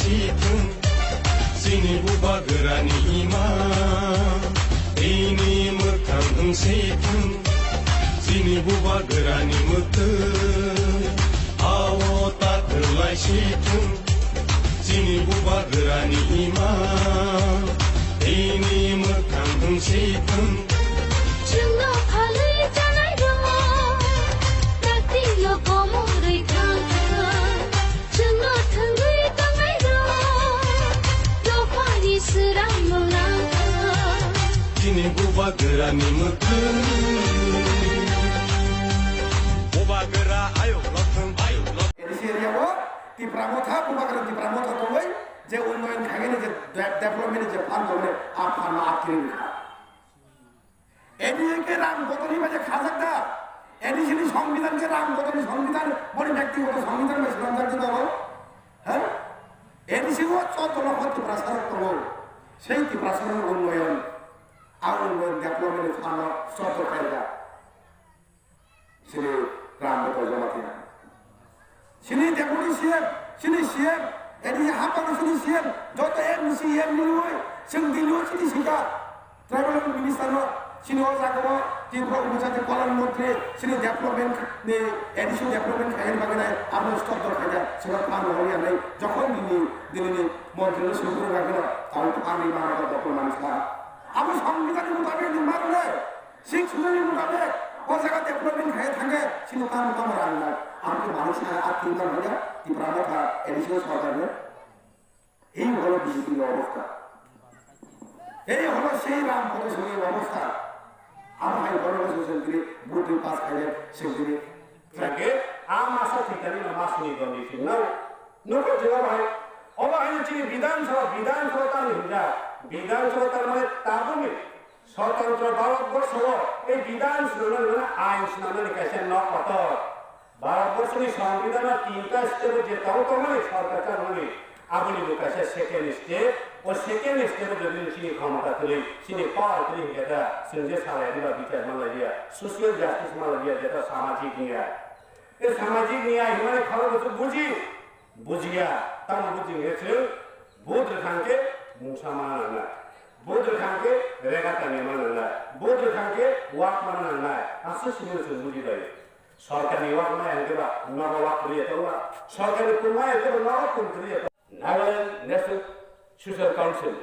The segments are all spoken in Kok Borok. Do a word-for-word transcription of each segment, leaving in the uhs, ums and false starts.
Sithung, chini bubagrani ima, ini mwkhang wng sithung, chini bubagrani mwtwi, ao ta kwlai sithung, chini bubagrani ima, ini mwkhang wng sithung. Chwngno phalwi chanairok, praktino komorwi thangkha. Chwngno thwngwi tongnairok, dophani swrangno nangkha. Chini bubagrani mwkhwi. Bubagra ayuk lothung, ayuk lothung. A D C area o Tipra Motha, Bubagra Tipra Motha tongwi je unnoyon khainani je de-, development ni je fund tongmani, a fund no atkiri rwkha. A D C ke rang bodolni bai je khajak da? A D C ni songbidan ke rang bodolni songbidan, boni byaktigoto songbidan bai swnamjak di babu? Ha? A D C o joto no hoti Tiprasa rok tongo. Sei Tiprasa rok unnoyon, a unnoyon development ni fund no joto khairokha. Chini Ram Bhoto Jamatia. Chini Deputy C M, chini C M, A D C hapang chini C M, joto M C, M D C, chwng Delhi o chini sika. Tribal Minister no, chini o jaga o Tripura Upajati Kalyan Montri, chini development ni, A D C development khaina bagwi nai, abo stop dor khaida, chwng phan rw ya nai, jokhon nini, nini ni montri no sukuru ragwi no, tamo phan ni mana ko dokol mansa. Abo songbidan ni mutabik ni mana nai. Six million mutabek, o jaga development khai thangkhe, chini tamo tamo rang nai. Ang khe manwi sa, a tin bar hoya, Tipra Motha, A D C o sorkar no. Ei holo B J P ni obostha. Ei holo sei Ram Bhoto Singh ni obostha. Amo hai holo sosel giri, vote pass khai, sel giri. Jage, a masa thikani no masni doni singnai. Nokho jila bai, obo hai chini Bidhan Sabha, Bidhan Sabha tamo hinja. Bidhan Sabha tar mane tabuni. Swtantro Bharatborsho o ei bidhan swnamnani, mane ain swnamnani kaisa nok kotor. Bharatborsho ni songbidhan o tinta step o je tongo tongmani sorkar chakmani, aboni bo kaisa second step. O second step o jodi chini khomota kwrwi, chini power kwrwi hinkhe da, chwng je salai riba bichar manlai liya, social justice manlai liya, jeta samajik niya. E samajik niya hinmani khorok buji, bujiya, tamo buji hinkhe chwng vote rwkha hinkhe mungsa mana nangnai. Vote rwkha hinkhe rega tangya mana nangnai. Vote rwkha hinkhe wak mana nangnai. Aswk simi chwng buji bai. Sorkarni wak maya hinkhe ba nogo wak kwrwi ya tongo. Sorkarni kun maya hinkhe ba nogo kun kwrwi ya tongo. Nagaland National Social Council,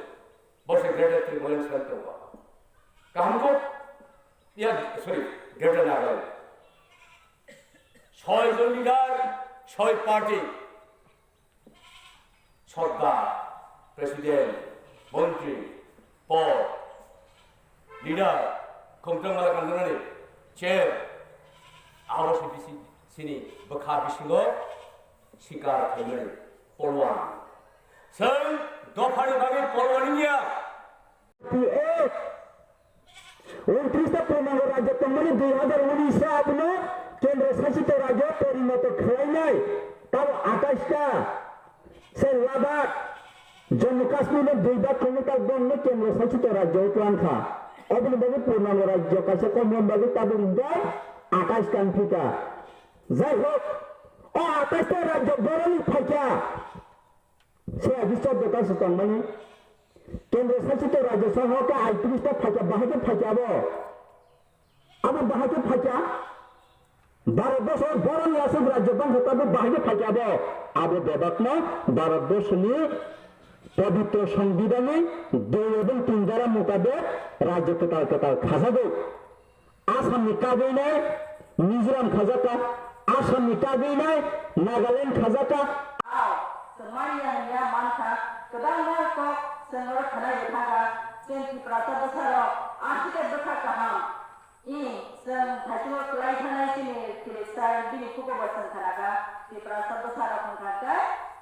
bo se Greater Tipraland sal tongo. Kaham kok? Ya, sorry, Greater Nagaland. Soi jon leader, soi party. Sordar, president, montri, por, leader, khumtang mala kandanani, chair, abo se bisi, sini bwkha bisingo sikar khaimani polwan. Chwng dophani bagwi polwan wngya. Untris ta purnango rajyo tongmani dui hazar unis o abono kendro sasito rajyo porinoto khlainai. Tabo atais ta se Ladakh, Jammu Kashmir no dui bag kilometer bongni kendro sasito rajyo twlang kha. Oboni bagwi purnango rajyo kaisa tongmani bagwi tabuk wngkha atais ta wngphi kha. Jai hok, o atais ta rajyo boroni phaikha. Se agi chordo kaisa tongmani. Kendro sasito rajyo soho khe aitris ta phaikha, bahai khe phaikha abo. Abo bahai khe phaikha. Bharat borsho boroni aswk rajyo bangkha, tabo bahai khe phaikha abo. Abo bebakno Bharat borshoni pobitro songbidanni dui ebong tin dara mutabek rajyo kwtal kwtal khajago. Assamni kagwi nai Mizoram khajakha, Assamni kagwi nai Nagaland khajakha. Ao, chwng manya hwnwi mankha, kwbangma kok chwng oro khwnai rwkha, chwng Tiprasa bwsarok aswk khe bwkha kaham. I, chwng thaichungo kwlai thanai chini Philip sir bini khugo bo chwng khnakha, Tiprasa bwsarok wngkha khe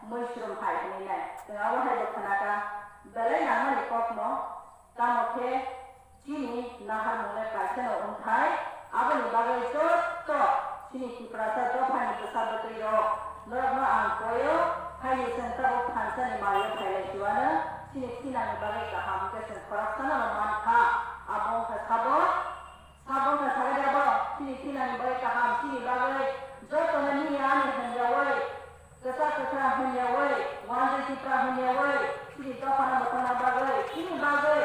muisrum hai hwnwi nai. Chwng abo hai bo khnakha, belai nangmani kokno, tamo khe Chini naharmung le kaisano wngthai, aboni bagwi joto chini Tiprasa dophani bwsa bwtwi rok, norokno ang koio, haini chwng tabuk thansani mario phailai chuano, chini thinangni bagwi kaham hwnkhe chwng khoroksano rw mankha, abo wngkha sabo, sabo wngkha sakha de abo, chini thinangni bagwi kaham, chini bagwi jotono nini ani hwnjawi kwchak kwchak Hwnyawi, One Zero Tipra hwnyawi, chini dophano mwthangna bagwi, chini bagwi,